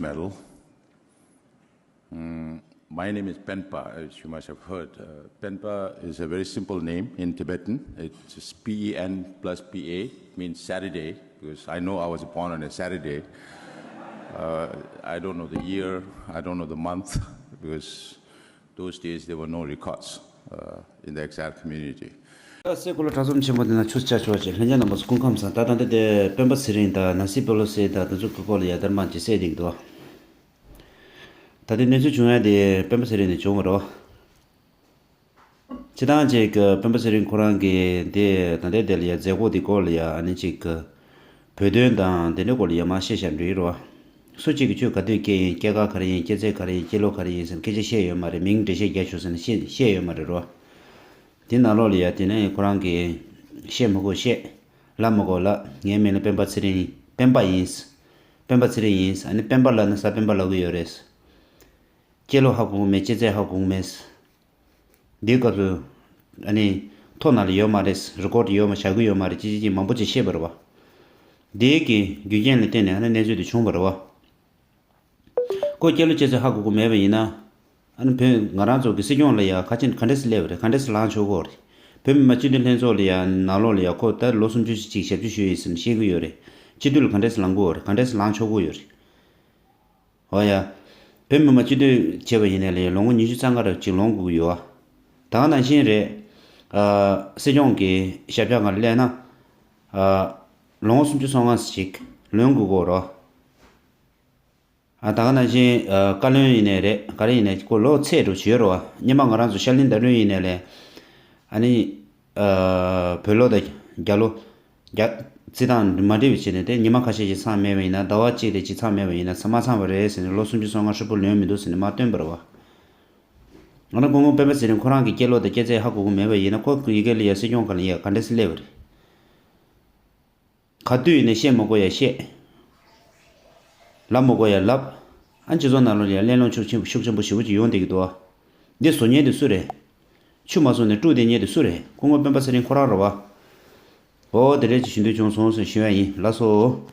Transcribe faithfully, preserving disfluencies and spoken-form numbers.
Medal. Mm, my name is Penpa, as you must have heard. Uh, Penpa is a very simple name in Tibetan. It's just P E N plus P A, means Saturday, because I know I was born on a Saturday. Uh, I don't know the year, I don't know the month, because those days there were no records uh, in the exile community. ད་སེ་གོ་ལ་གྲྭ་ཚོམས་ཆེན་པོ་འདི་ན་ཆུ་ཆ་ཆོག་ཅིག་ལྷན་རྒྱས་རྣམ་པ་སྐུ་ཁམས་བཟང་། ད་ད་འདི་དེ་སྤེན་པ་ཚེ་རིང་དང་ནང་སྲིད་པོ་ལོ་སེ་དང་དེ་ཚོ་གི་སྐོར་ལ་ཡ་དར་མ་ཅིག་གསལ་འདེགས་འདུག་ད་ལྟའི་གནས་ཚུལ་བྱུང་ཡ་དེ་སྤེན་པ་ཚེ་རིང་ནས་བྱུང་བ་རེད། སྤྱི་བཏང་ཅིག་སྤེན་པ་ཚེ་རིང་ཁོ་རང་གིས་དེ་ད་ལྟའི་དེ་ལ་ཡ་མཛད་སྒོ་དེ་སྐོར་ལ་ཡ་ཨ་ནི་ཅིག་བོད་དོན་དང་དེ་འདྲའི་སྐོར་ལ་ཡ་མ་བཤད་བཞག་འགྲོ་ཡི་རེད་བ། སུ་གཅིག་གིས་ཁྱོད་ག་དུས་སྐྱེས་ཡིན། སྐྱེས་སྐར་ག་རེ་ཡིན། སྐྱེས་ཚེས་ག་རེ་ཡིན། སྐྱེས་ལོ་ག་རེ་ཡིན་ཟེར་ནས་སྐད་ཆ་བཤད་ཡོད་མ་རེད། མིང་འགྲེལ་བཤད་རྒྱག་ཆོག་ཟེར་ནས་བཤད་བཤད་ཡོད་མ་རེད་རོ། དེ་ནང་ལོགས་ལ་ཡ་དེ་ནས་ཁོ་རང་གིས་བཤད་མི་དགོས་བཤད། ལབ་མི་དགོས་ལབ། ངའི་མིང་ལ་སྤེན་པ་ཚེ་རིང་ཡིན། སྤེན་པ་ཡིན། སྤེན་པ་ཚེ་རིང་ཡིན། ཨ་ནི་སྤེན་པ་ལབ་ན་གཟའ་སྤེན་པ་ལབ་གི་ཡོད་རེད། སྐྱེས་ལོ་ཧ་གོ་གི་མེད། སྐྱེས་ཚེས་ཧ་གོ་གི་མེད། འདིའི་སྐབས་སུ་ཨ་ནི་ཐོ་ནང་ལ་ཡོད་མ་རེད། རི་ཀོར་ཌི་ཡོད་མ་བཞག་གི་ཡོད་མ་རེད། ཅི་ཅི་ཅི་མང་པོ་ཅིག་བཤད་པ་རེད་བ། འདིའི་གི་རྒྱུ་རྐྱེན་ལ་བརྟེན་ནས་ཨ་ནི་གནས་ཚུལ་དེ་བྱུང་བ་རེད་བ། ཁོ་སྐྱེས་ལོ་སྐྱེས་ཚེས་ཧ་གོ་གི་མེད་པ་ཡིན་ན། ཨ་ནི་བོད་ང་རང་ཚོ་གི་སྲིད་སྐྱོང་ལ་ཡ་ཁ་ཆེ་ག་འདྲས་སེ་སླེབས་པ་རེད། ག་འདྲས་སེ་ལངས་ཆོག་གི་རེད། བོད་མི་མང་སྤྱི་འཐུས་ལྷན་ཚོགས་ལ་ཡ་ནང་ལོགས་ལ་ཡ་ཁོ་ད་ལོ་སུམ་ཅུ་ཅིག་ཞབས་ཕྱི་ཞུས་ཡིན་ཟེར་ནས་བཤད་གི་ཡོད་རེད། སྤྱི་འཐུས་ལ་ག་འདྲས་སེ་ལངས་གི་ཡོད་རེད། ག་འདྲས་སེ་ལངས་ཆོག་གི་ཡོད་རེད། འོ་ཡ། བོད་མི་མང་སྤྱི་འཐུས་བྱས་པ་ཡིན་ནའི་ལ་ཡ་ལོ་ངོ་ཉི་ཤུ་རྩ་ལྔ་རེ་ཅིག་ལོན་དགོས་ཀྱི་ཡོད་ཨ། ད་ག་ནང་བཞིན་རེད། ཨ། སྲིད་སྐྱོང་གི་ཞབས་བཀྱག་སྒང་ལ་སླེབས་ན། ཨ། ལོ་ངོ་སུམ་ཅུ་སོ་ལྔ་ཞིག་ལོན་དགོས་ཀྱི་ཡོད་རེད། ཨ། ད་ག་ནང་བཞིན་ཨ། བཀའ་བློན་ཡིན་ནའི་རེད། ག་རེ་ཡིན་ནའི་ཁོ་ལོ་ཚད་འགྲོ་བྱས་རེད་བ། སྔོན་མ་ང་རང་ཚོ་ཤར་གླིང་ཟླ་སྒྲོན་ཡིན་ནའི་ལས། ཨ་ནི། ཨ། བོད་ལོ་དང་རྒྱ་ལོ། རྒྱ། རྩིས་སྟངས་མ་འགྲིག་པའི་ཆ་ནས་དེ་ཉི་མ་ཁ་ཤས་ཅིག་ཚང་མེད་པ་ཡིན་ན། ཟླ་བ་གཅིག་དེ་ཅིག་ཚང་མེད་པ་ཡིན་ན་ཚང་མ་ཚང་བ་རེད་ཟེར་ནས། ལོ་སུམ་ཅུ་སོ་ལྔ་ཧྲིལ་པོ་ལོན་མི་འདུག་ཟེར་ནས་མར་བཏོན་པ་རེད་བ། ང་རང་སྐུ་ངོ་སྤེན་པ་ཚེ་རིང་ཁོ་རང་གི་སྐྱེས་ལོ་དང་སྐྱེས་ཚེས་ཧ་གོ་གི་མེད་པ་ཡིན་ན། ཁོ་ཡི་གེ་ལ་ཡ་སྲིད་སྐྱོང་སྒང་ལ་ཡ་ག་འདྲས་སེ་སླེབས་པ་རེད། ག་དུས་ཡིན་ནའི་བཤད་མི་དགོས་ཡ་བཤད། ལབ་མི་དགོས་ཡ་ལབ། ཨ། སྤྱི་ཚོགས་ནང་ལོགས་ལ་ཡ་གླེང་སློང་ཤུགས་ཆེན་པོ་ཤུགས་ཆེན་པོ་ཞེ་པོ་ཅིག་ཡོང་བསྡད་ཀྱི་འདུག་ཨ། འདི་བཟོ་མཁན་དེ་སུ་རེད། ཆུ་མ་བཟོས་ནས་དཀྲུགས་བསྡད་མཁན་དེ་སུ་རེད། སྐུ་ངོ་སྤེན་པ་ཚེ་རིང་ཁོ་རང་རེད་བ། འོ། དེ་འདྲས་ཅིག་ཞུ་འདོད་བྱུང་སོང་ཟེར་ཞུ་ཡ་ཡིན། ལགས་སོ།